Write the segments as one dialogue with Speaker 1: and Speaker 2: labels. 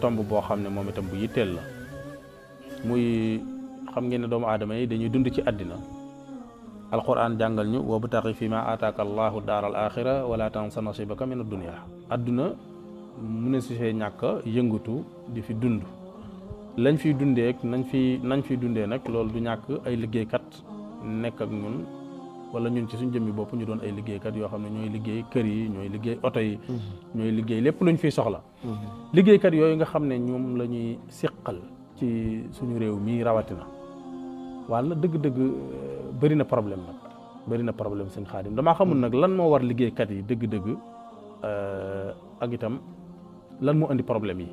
Speaker 1: tomb boo xam ne moom itam bu yitteel la muy xam ngeen ne doomu aadama yi dañuy dund ci àddina alquran jàngal ñu wabtaghi fi ma ataaka allahu daar al axira wala tansa nasibaka min ad-dunya àdduna mu ne si see ñàkk yëngatu di fi dund lañ fiy dundee ak nañ fiy dundee nag loolu du ñàkk ay liggéeykat nekk ak ñun wala ñun ci suñ jëmmi bopp ñu doon ay liggéeykat yoo xam ne ñooy liggéey kër yi ñooy liggéey oto yi ñooy liggéey lépp luñ fiy soxla liggéeykat yooyu nga xam ne ñoom la ñuy siqal ci suñu réew mii rawatina wala dëgg-dëgg bëri na problème nag bëri na problème sëñ Xaadim damaa xamul nag lan moo war liggéeykat yi dëgg-dëgg ak itam lan moo indi problème yi.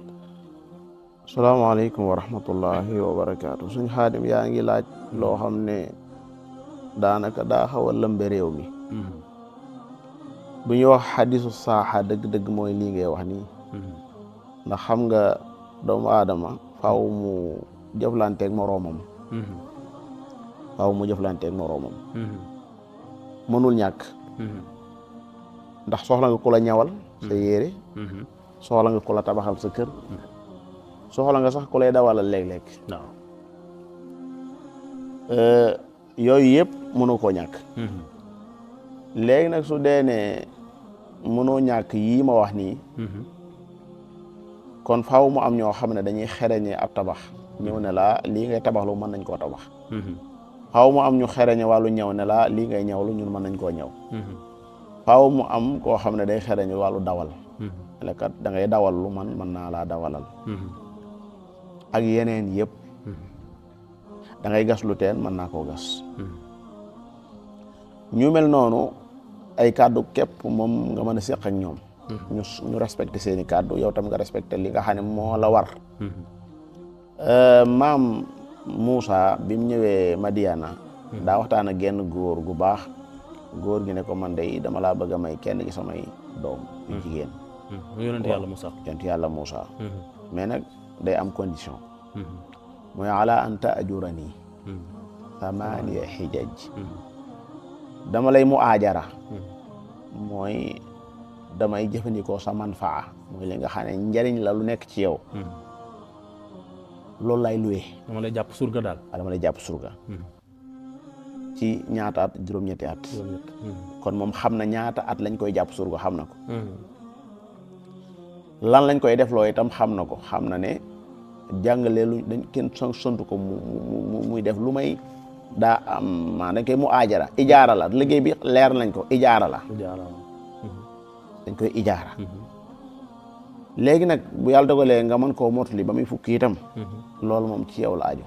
Speaker 2: salaamaaleykum wa rahmatullahi wa barakaatu sëñ Xaadim yaa ngi laaj loo xam ne daanaka daa xaw a lëmbe réew mi bu ñuy wax xadisu saaxa dëgg-dëgg mooy lii ngay wax nii ndax xam nga doomu aadama faaw mu jëflanteeg moroomam mënul ñàkk ndax soxla nga ku la ñawal sa yére soxla nga ku la tabaxal sa kër soxla nga sax ku lay dawalal léeg-léeg yooyu yëpp mënoo koo ñàkk léegi nag su dee ne mënoo ñàkk yii ma wax nii kon faaw mu am ñoo xam ne dañuy xereñe ab tabax ñëw ne la lii ngay tabaxlu mën nañ koo tabax faaw mu am ñu xereñe wàllu ñëw ne la lii ngay ñawlu ñun mën nañ koo ñëw faaw mu am koo xam ne day xereñe wàllu dawal lekat da ngay dawal lu man mën naa laa dawalal ak yeneen yëpp da ngay gas lu teen mën naa koo gas ñu mel noonu ay kàddu képp moom nga mën a seq ak ñoom ñu respecté seeni kàddu yow tam nga respecté li nga xam ne moo la war maam Moussa bi mu ñëwee Madiana daa waxtaan ak genn góor gu baax góor gi ne ko man de dama laa bëgg a may kenn gi samay doom yu jigéen
Speaker 1: yonent yàlla Moussa
Speaker 2: mais nag day am condition mooy ala an taajurani thamaniya xijaj dama lay mu aajara mooy damay jëfandikoo sa manfaa mooy li nga xam ne njariñ la lu nekk ci yow loolu lay luwee
Speaker 1: dama lay jàpp surga daal
Speaker 2: dama lay jàpp surga ci ñaata at juróom-ñetti at kon moom xam na ñaata at lañ koy jàpp surga xam na ko lan lañ koy def loo itam xam na ko xam na ne jàngale lu dañ kenn sant ko muy def lu may daa am maa dañ koy mu aajara ijaara la liggéey bi leer nañ ko ijaara la dañ koy ijaara léegi nag bu yàlla dogalee nga mën koo mottali ba muy fukki itam loolu moom ci yow la aju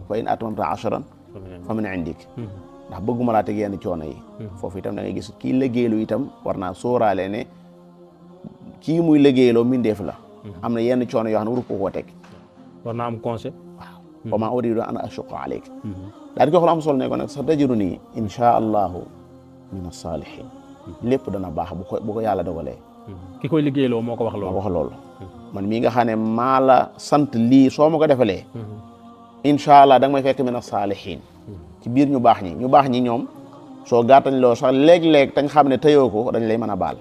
Speaker 2: fa in atmamta ashran fa min indik ndax bëgguma laa teg yenn coono yi foofu itam da ngay gis kii liggéeylu itam war naa sóoraale ne kii muy liggéeyloo mindeef la am na yenn coono yoo xam ne waru ko koo teg
Speaker 1: war naa am conseil
Speaker 2: waaw wa maa uriidu an ashuqqa alayk daal di ko xool am solo ne ko nag sax tajidunii inshaa allahu min as-saalihiin lépp dana baax bu ko yàlla dogalee
Speaker 1: ki koy liggéeyloo moo ko wax loolu
Speaker 2: man mii nga xam ne maa la sant lii soo ma ko defalee inshaa allah da nga may fekk min as-saalihiin ci biir ñu baax ñi ñoom soo gàttañ loo sax léeg-léeg tañ xam ne tëyoo ko dañ lay mën a baal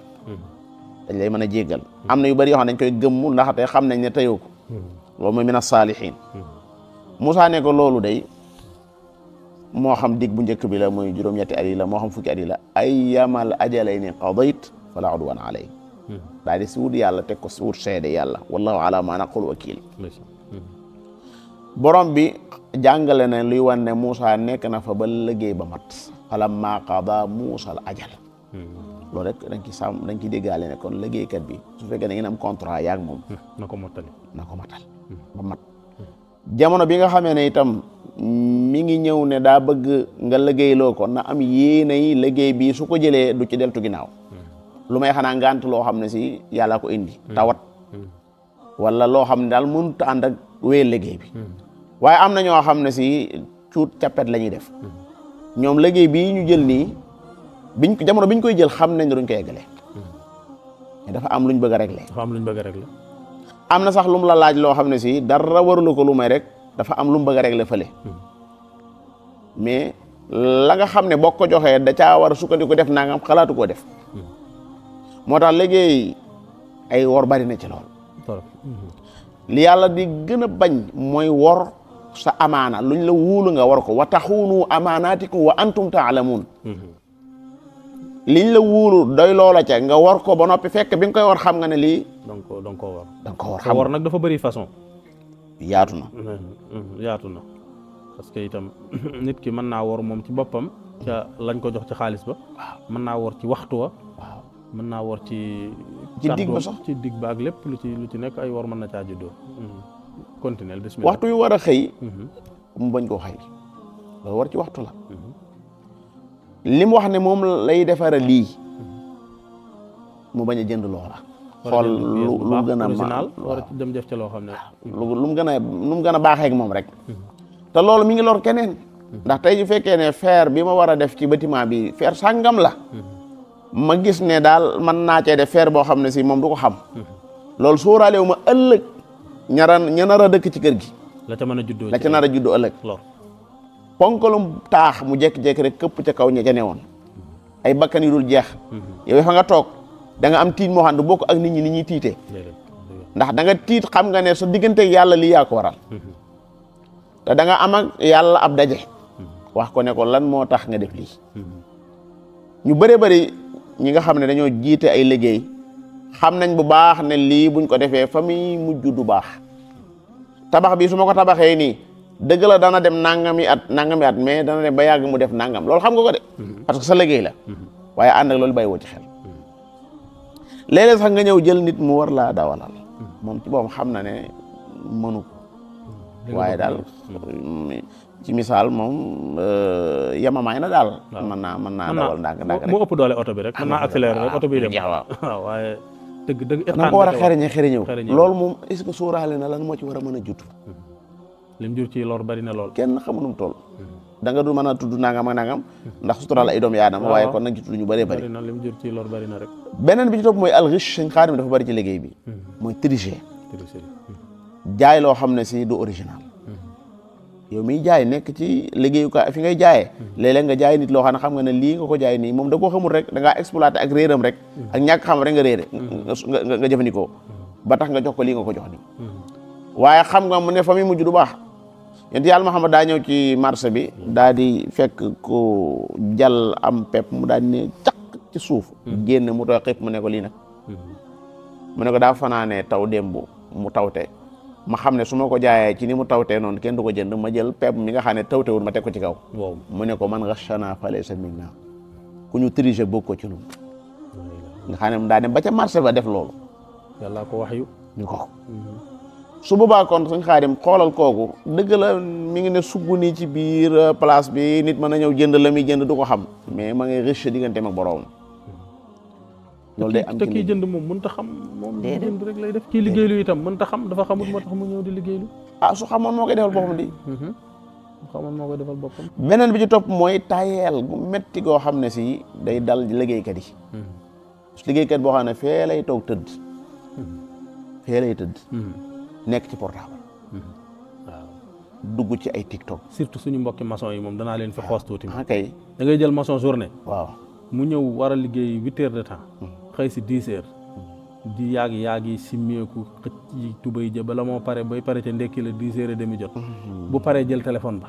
Speaker 2: dañ lay mën a jéggal am na yu bëri yoo xam ne dañ koy gëmmu ndaxte xam nañ ne tëyoo ko loolu mooy min as-saalihiin Moussa ne ko loolu day moo xam dig bu njëkk bi la muy juróom-ñetti at yi la moo xam fukki at yi la ayyamal ajalayni qadayt fala udwana alay daal di si wut yàlla teg ko si wut seede yàlla wallahu ala ma naqul wakil borom bi jàngale na luy wan ne Moussa nekk na fa ba liggéey ba mat falamma qada Moussa al ajal loolu rek dañ ci déggaale ne kon liggéeykat bi su fekkee da ngeen am contrat yaag moom
Speaker 1: na ko matal
Speaker 2: ba mat jamono bi nga xamee ne itam mi ngi ñëw ne daa bëgg nga liggéeyloo ko na am yéene yi liggéey bi su ko jëlee du ci deltu ginnaaw lu may xanaa ngant loo xam ne si yàlla ko indi tawat wala loo xam ne daal mënut a ànd ak wéy liggéey bi waaye am na ñoo xam ne si cuut cappet la ñuy def ñoom liggéey bii ñu jël nii jamono biñ koy jël xam nañ ne duñ ko eggale mais dafa am luñ bëgg a régler am na sax lu mu la laaj loo xam ne si dara warulu ko lu may rek dafa am lu mu bëgg a régler fële mais la nga xam ne boo ko joxee da caa war a sukkandiku def nangam xalaatu koo def moo tax liggéey ay wor bari na ci lool li yàlla di gën a bañ mooy wor sa amaana luñ la wóolu nga war ko wa taxuunu amaanaatikum wa antum taalamuun liñ la wóolu doy loola ca nga war ko ba noppi fekk bi nga koy war xam nga ne lii
Speaker 1: donc koo war
Speaker 2: da nga ko war
Speaker 1: xam war nag dafa bëri façon
Speaker 2: yaatu na
Speaker 1: yaatu na parce que itam nit ki mën naa wor moom ci boppam ca lañ ko jox ci xaalis ba mën naa wor ci waxtu wa
Speaker 2: waaw
Speaker 1: mën naa wor ci
Speaker 2: dig ba sax
Speaker 1: ci dig ba ak lépp lu ci nekk ay wor mën na caa juddoo continuel bismillah
Speaker 2: waxtu yu war a xëy mu bañ koo xëy loolu war ci waxtu la li mu wax ne moom lay defara lii mu bañ a jënd loola xool lu gën a
Speaker 1: original war a dem def ca loo xam ne
Speaker 2: lu mu gën a baaxee ak moom rek te loolu mi ngi lor keneen ndax tey ju fekkee ne fer bi ma war a def ci bâtiment bi fer sàngam la ma gis ne daal mën naa cee def fer boo xam ne si moom du ko xam loolu sóoraalewu ma ëllëg ña nar a dëkk ci kër gi
Speaker 1: la ca mën a juddoo
Speaker 2: la ca nar a juddoo ëllëg
Speaker 1: lor
Speaker 2: ponkalum taax mu jekki-jekki rek këpp ca kaw ña ca newoon ay bakkan yu dul jeex yow fa nga toog da nga am tiit moo xam ne bokk ak nit ñi ni ñuy tiitee ndax da nga tiit xam nga ne sa diggante yàlla lii yaa ko waral te da nga am ak yàlla ab daje wax ko ne ko lan moo tax nga def lii ñu bëree bëri ñi nga xam ne dañoo jiite ay liggéey xam nañ bu baax ne lii buñ ko defee fa muy mujj du baax tabax bi su ma ko tabaxee nii dëgg la dana dem nangami at mais dana dem ba yàgg mu def nangam loolu xam nga ko de parce que sa liggéey la waaye ànd ak loolu bàyyi woo ci xel léeg-léeg sax nga ñëw jël nit mu war laa dawalal moom ci boppam xam na ne mënu ko waaye daal ci misaal moom yamamaay na daal mën naa dawal ndànk
Speaker 1: mu ëpp doole oto bi rek mën naa accélérer rek oto bi dem waaw waaye dëgg
Speaker 2: na ko war a xereñew loolu moom est-ce que sóoraale na lan moo ci war a mën a judd
Speaker 1: lim jur ci lor bari na lool
Speaker 2: kenn xamunum toll da nga du mën a tudd nangam ak nangam ndax sutural ay doomu aadama waaye kon nag ci tudd ñu bëree bëri
Speaker 1: na lim jur ci lor bari na rek
Speaker 2: beneen bi ci topp mooy alxiche sëñ Xaadim dafa bëri ci liggéey bi mooy tricher jaay loo xam ne si du original yow miy jaay nekk ci liggéeyukaay fi ngay jaayee léeg-léeg nga jaay nit loo xam ne xam nga ne lii nga ko jaay nii moom da koo xamul rek da ngaa exploité ak réeram rek ak ñàkk xam rek nga réere nga jëfandikoo ba tax nga jox ko lii nga ko jox nii waaye xam nga mu ne fa muy mujj du baax yéen yàlla Muhammad daa ñëw ci marché bi daa di fekk ko jàll am pepp mu daal di ne caq ci suuf génn mu tooy xëpp mu ne ko lii nag mu ne ko daa fanaanee taw démb mu tawte ma xam ne su ma ko jaayee ci ni mu tawtee noonu kenn du ko jënd ma jël pepp mi nga xam ne tawtewul ma teg ko ci kaw mu ne ko man ghashana falaysa minna ku ñu tricher bokk ko ci ñun nga xam ne mu daa dem ba ca marché ba def loolu
Speaker 1: yàlla ko wax yu
Speaker 2: ñu ko su boobaa kon suñ Xaadim xoolal kooku dëgg la mi ngi ne sugg nii ci biir place bi nit mën na ñëw jënd la muy jënd du ko xam mais ma ngay riche digganteem ak borom loolu day am
Speaker 1: te kii jënd moom mënut a xam moom jënd rek lay def kii liggéeylu itam mënut a xam dafa xamut moo tax mu ñëw di liggéeylu
Speaker 2: su xamoon moo koy defal boppam di
Speaker 1: xamoon moo koy defal boppam
Speaker 2: beneen bi ci topp mooy tayeel gu metti goo xam ne si day dal liggéeykat yi su liggéeykat boo xam ne fee lay toog tëdd nekk ci portable
Speaker 1: waaw
Speaker 2: dugg ci ay TikTok
Speaker 1: surtout suñu mbokki maçon yi moom danaa leen fi xoos tuuti
Speaker 2: kay
Speaker 1: da ngay jël maçon journée
Speaker 2: waaw
Speaker 1: mu ñëw war a liggéey 8 heures de temps xëy si 10 heures di yaagi simmeeku xëcc yi tubay ja bala moo pare bay pare ca ndekki la 10 heures et demi jot bu paree jël téléphone ba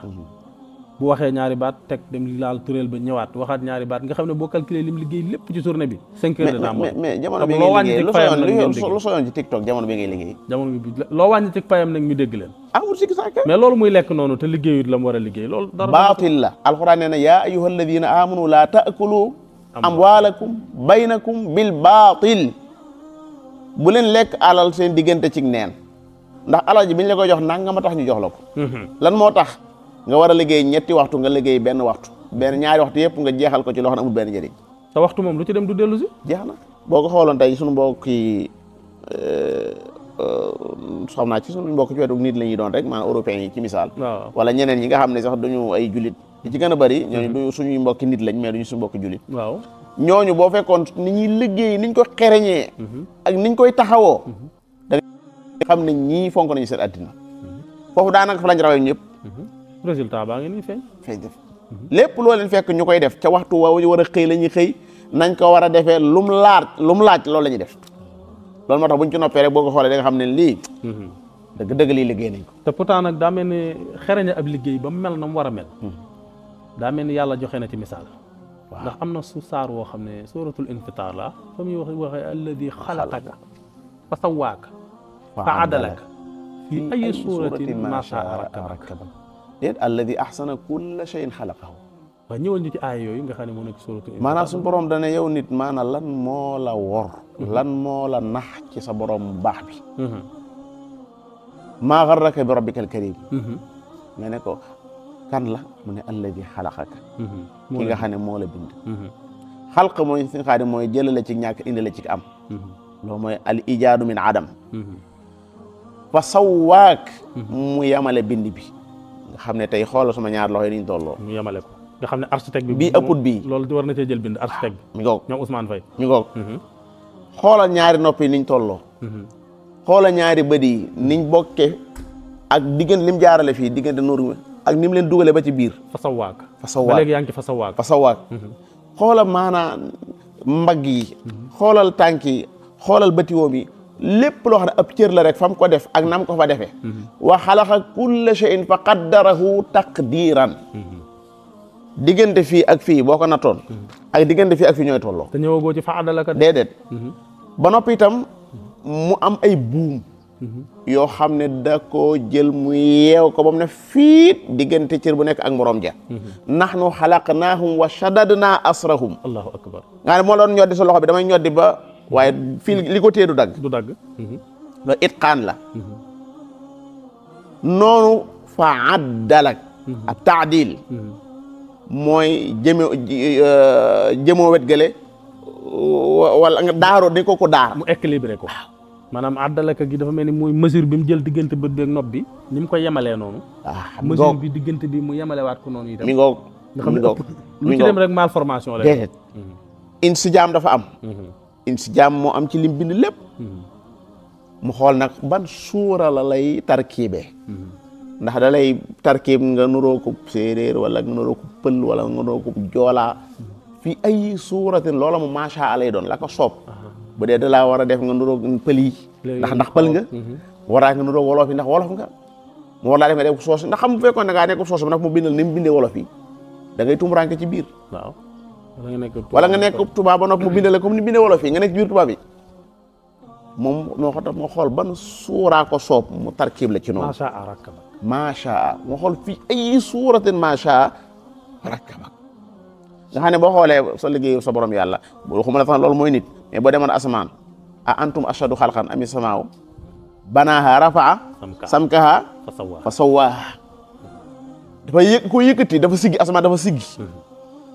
Speaker 1: bu waxee ñaari baat teg dem laal turéel ba ñëwaat waxaat ñaari baat nga xam ne boo calculé lim liggéey lépp ci journée bi 5 heures de temps
Speaker 2: mais jamono bi ngay liggéey lu soyoon ci TikTok jamono bi ngay liggéey
Speaker 1: loo wàññi ci payam nag ñu dégg leen
Speaker 2: amul sikki saaka
Speaker 1: mais loolu muy lekk noonu te liggéeyut la mu war a liggéey loolu dara
Speaker 2: baatil la alxuraan nee na yaa ayyuha alladina amanu laa taakulu amwaalakum baynakum bil baatil bu leen lekk alal seen diggante ci neen ndax alal ji biñ la koy jox nangama tax ñu jox la ko lan moo tax nga war a liggéey ñetti waxtu nga liggéey benn waxtu ñaari waxtu yëpp nga jeexal ko ci loo xam ne amul benn njëriñ
Speaker 1: te waxtu moom lu ci dem du dellu si
Speaker 2: jeex na boo ko xooloon tey suñu mbokk yi xam naa ci suñu mbokk ci wetu nit la ñuy doon rek maanaam européens yi ci misaal wala ñeneen ñi nga xam ne sax duñu ay julit yi ci gën a bëri ñooñu du suñuy mbokki nit lañ mais duñu suñu mbokki julit
Speaker 1: waaw
Speaker 2: ñooñu boo fekkoon ni ñuy liggéey niñ ko xereñee ak niñ koy taxawoo da nga xam ne ñii fonk nañu seen addina foofu daanaka fa lañ rawee ñëpp
Speaker 1: résultat baa ngi nii feeñ
Speaker 2: def lépp loo leen fekk ñu koy def ca waxtu wa ñu war a xëy la ñuy xëy nañ ko war a defee lu mu laaj loolu la ñuy def loolu moo tax buñ ci noppee rek boo ko xoolee da nga xam ne lii dëgg lii liggéey nañ ko.
Speaker 1: te pourtant nag daa mel ni xereñ ab liggéey ba mu mel na mu war a mel. daa mel ni yàlla joxe na ci misaal. ndax am na saar woo xam ne suratul infitaar la fa muy waxee alladi xalaqaka fa sawaaka fa adalaka fi ay suratin ma shaa rakkabak
Speaker 2: déet alladi ahsana kulla shay'in xalaqahu.
Speaker 1: waaw ñëwal ñu ci aaya yooyu nga xam ne moo nekk suratul infitaar.
Speaker 2: maanaam suñu borom dana yow nit maanaam lan moo la wor. lan moo la nax ci sa borom baax bi. maa garraka bi rabbikal karim. nga ne ko kan la mu ne alladi xalaqaka ki nga xam ne moo la bind. xalq mooy si nga xam ne mooy jëlale ci ñàkk indi la ci am. loolu mooy al ijaadu min adam. fa sawwaak mu yamale bind bi. nga xam ne tey xoolal sama ñaar loxo yi niñ tolloo.
Speaker 1: mu yamale ko nga xam ne architecte bi.
Speaker 2: bii ëpput bii
Speaker 1: loolu war na cee jël bind architecte bi.
Speaker 2: mi ngoog
Speaker 1: ñoom Ousmane Faye.
Speaker 2: mi ngoog. xoolal ñaari nopp yi niñ tolloo. xoolal ñaari bët yi niñ bokke ak diggante lim jaarale fii diggante nuuru ak ni mu leen dugalee ba ci biir.
Speaker 1: fa sawaak
Speaker 2: ba
Speaker 1: léegi yaa ngi ci fa sawaak.
Speaker 2: fa sawaak. xoolal maanaa mbagg yi. xoolal tànk yi xoolal bëtiwoom yi lépp loo xam ne ab cër la rek fa mu ko def ak nam ko fa defee. wa xalaqa kulla shay'in fa qaddarahu taqdiran. diggante fii ak fii boo ko nattoon. ak diggante fii ak fii ñooy tolloo.
Speaker 1: te ñëwagoo ci fa adalaka.
Speaker 2: déedéet. ba noppi itam mu am ay buum. yoo xam ne da koo jël mu yeew ko ba mu ne fiit diggante cër bu nekk ak morom ja. nahnu xalaqnaahum wa shaddadnaa asrahum.
Speaker 1: allahu akbar.
Speaker 2: nga ne moo doon ñoddi sa loxo bi damay ñoddi ba waaye fii li ko téye du dagg.
Speaker 1: du dagg.
Speaker 2: loolu itqaan la. noonu fa addalak. ak taadil. mooy jëmoo wet gële wala nga daaroo di ko daar.
Speaker 1: mu équilibré ko. maanaam àddalaka gi dafa mel ni mooy mesure bi mu jël diggante bët beeg nopp bi ni mu ko yemalee noonu. mesure bi diggante bi mu yemalewaat ko noonu itam.
Speaker 2: mi ngoog
Speaker 1: nga xam ne lu ci dem rek malformation la.
Speaker 2: déedéet. insijaam dafa am. insijaam moo am ci lim bind lépp. mu xool nag ban suura la lay tarkiibee. ndax da lay tarkiib nga nuroo ko séeréer wala nga nuroo ko pël wala nga nuroo ko joolaa. fii ay suuratin loola mu macha allah lay doon la ko soob. bu dee da laa war a def nga nuroog pël yi ndax pël nga waraa nga nuroog wolof yi ndax wolof nga mu war laa def nga def soos ndax xam bu fekkoon ne ngaa nekk soos bi nag mu bindal ni mu bindee wolof yi da ngay tumuraanke ci biir.
Speaker 1: waaw
Speaker 2: wala nga nekk tubaab ba noppi mu bindale comme ni bindee wolof yi nga nekk ci biir tubaab yi moom moo xool ban suuraa ko soob mu tarkiib la ci noonu. macha allah mu xool fii ay suuratin macha rakkabak nga xam ne boo xoolee sa liggéey sa borom yàlla boo xamul sax loolu mooy nit mais boo demoon asamaan a antum ashadu xalqan ami samaaw banaaha rafaa samkaha fa sawaaha dafa ko yëkkati dafa siggi asamaan dafa siggi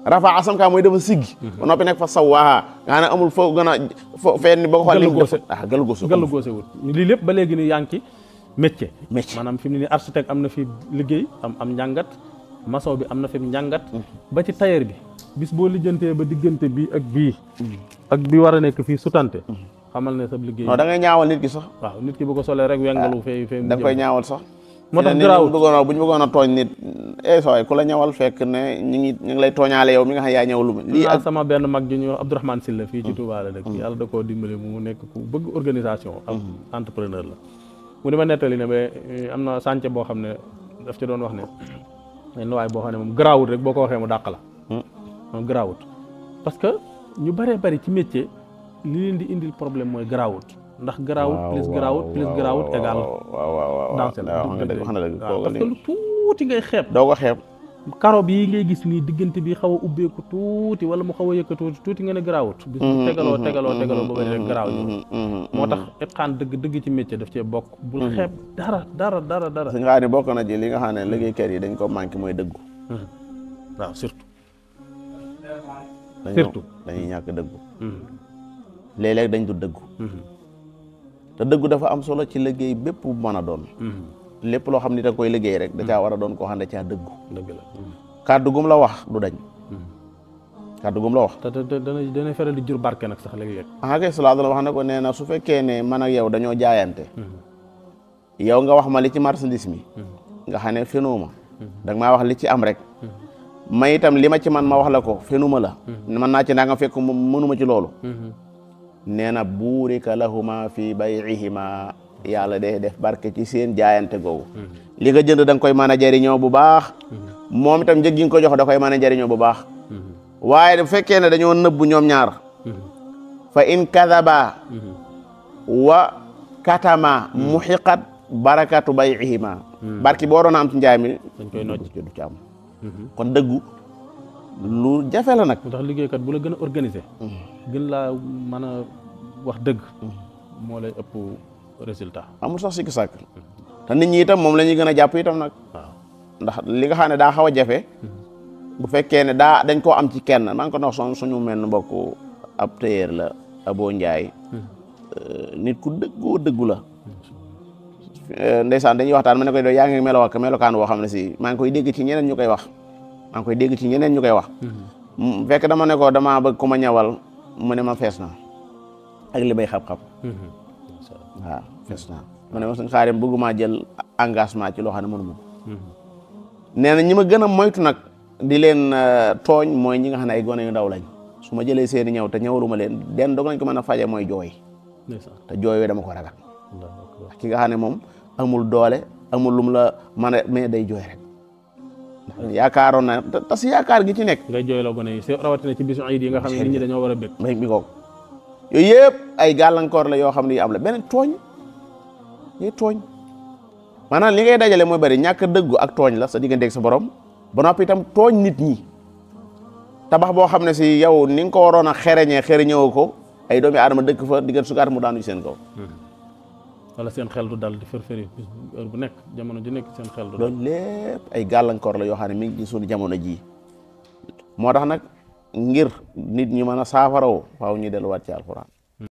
Speaker 2: rafaa samkaha mooy dafa siggi ba noppi nekk fa sawaaha nga xam ne amul foo gën a fo fenn boo ko xool gàllu
Speaker 1: góose wut lii lépp ba léegi ni yaa ngi ci métier maanaam fi mu ne nii architecte am na fi liggéey am njàngat maçon bi am na fi njàngat ba ci tailleur bi bis boo lijjantee ba diggante bi ak bii war a nekk fii sutante xamal ne sa liggéey.
Speaker 2: non da ngay ñaawal nit ki sax.
Speaker 1: waaw nit ki bu ko solee rek wengalu fee
Speaker 2: da nga koy ñaawal sax.
Speaker 1: moo tax garaawul
Speaker 2: bu ñu bëggoon a tooñ nit sooy ku la ñawal fekk ne ñu ngi lay tooñaale yow mi nga xam yaa ñëw lu lii ak
Speaker 1: sama benn mag ji ñuy wax Abdourahmane Sylla fii ci Touba la dëkk yàlla da koo dimbale mu nekk ku bëgg organisation am entrepreneur la mu di ma nettali ne ba am na chantier boo xam ne daf ci doon wax ne len waay boo xam ne moom garaawut rek boo ko waxee mu dàq la moom garaawut parce que ñu bëree bëri ci métier li leen di indil problème mooy garaawut ndax garaawut plus garaawut égal dansé la parce que lu tuuti ngay xeeb
Speaker 2: doo ko xeeb
Speaker 1: karo bi ngay gis nii diggante bi xaw a ubbeeku tuuti wala mu xaw a yëkkatu tuuti nga ne garaawut bis bu tegaloo ba bëri rek garaaw yi moo tax itqaan dëgg ci métier daf cee bokk bul xeeb dara
Speaker 2: si nga xam ne bokk na ci li nga xam ne liggéeykat yi dañ ko manqué mooy dëggu
Speaker 1: waaw surtout
Speaker 2: dañuy ñàkk dëggu léeg-léeg dañ du dëggu te dëggu dafa am solo ci liggéey bépp bu mën a doon lépp loo xam ni da koy liggéey rek da caa war a doon koo xam ne caa dëggu
Speaker 1: dëgg la
Speaker 2: kàddu gum la wax du dañ kàddu gum la wax
Speaker 1: te dana feral di jur barke nag sax léeg-léeg
Speaker 2: kay salaa dala wax ne ko nee na su fekkee ne man ak yow dañoo jaayante yow nga wax ma li ci marchandise mi nga xam ne fenuma da nga maa wax li ci am rek may itam li ma ci man ma wax la ko fenuma la mën naa ci naa nga fekk mënuma ci loolu nee na buurika lahuma fi bay'ihima yàlla day def barke ci seen jaayante googu li nga jënd da nga koy mën a jariñoo bu baax moom itam njëg gi nga ko jox da koy mën a jariñoo bu baax waaye bu fekkee ne dañoo nëbbu ñoom ñaar fa in kadaba wa katama muhiqat barakatu bay'ihima barki boo doon am ci njaay mi
Speaker 1: dañ koy nocc
Speaker 2: du ci am kon dëggu lu jafe la nag.
Speaker 1: ndax liggéeykat bu la gën a organisé. gën laa mën a wax dëgg. moo lay ëpp résultat.
Speaker 2: amul sax sikki sàkk te nit ñi itam moom la ñuy gën a jàpp itam nag.
Speaker 1: waaw
Speaker 2: ndax li nga xam ne daa xaw a jafe. bu fekkee ne dañ koo am ci kenn maa ngi ko wax suñu mel mbokk ab téyeer la Abo Njaay nit ku dëggu la. ndeysaan dañuy waxtaan ma ne koy doo yaa ngi melokaan woo xam ne si maa ngi koy dégg ci ñeneen ñu koy wax. fekk dama ne ko damaa bëgg ku ma ñawal mu ne ma fees naa ak li bay xam-xam. waaw fees naa mu ne ma suñ xaarim bëgguma jël engagement ci loo xam ne mënu ma nee na ñi ma gën a moytu nag di leen tooñ mooy ñi nga xam ne ay gone yu ndaw lañ su ma jëlee seeni ñëw te ñëwaluma leen den doog nañ ko mën a faje mooy jooy te jooy yooyu dama ko ragal ki nga xam ne moom amul doole amul lum la mën a mais day jooy rek yaakaaroon na tas yaakaar gi ci nekk
Speaker 1: ngay jooyloo gone yi rawatina ci bisu iid yi nga xam ne nit ñi dañoo war a bëgg
Speaker 2: mi ko yooyu yëpp ay gàllankoor la yoo xam ne yu am la beneen tooñ maanaam li ngay dajale mooy bari ñàkk dëggu ak tooñ la sa digganteeg sa borom ba noppi itam tooñ nit ñi tabax boo xam ne si yow ni nga ko waroon a xereñewu ko ay doomi aadama dëkk fa diggante sukaat mu daanu seen kaw
Speaker 1: wala seen xel du dal di fërfëri heure bu nekk jamono ju nekk seen xel du dal
Speaker 2: loolu lépp ay gàllankoor la yoo xam ne mi ngi ci suñu jamono ji moo tax nag ngir nit ñi mën a saafaraw faaw ñuy delluwaat ci alxuraan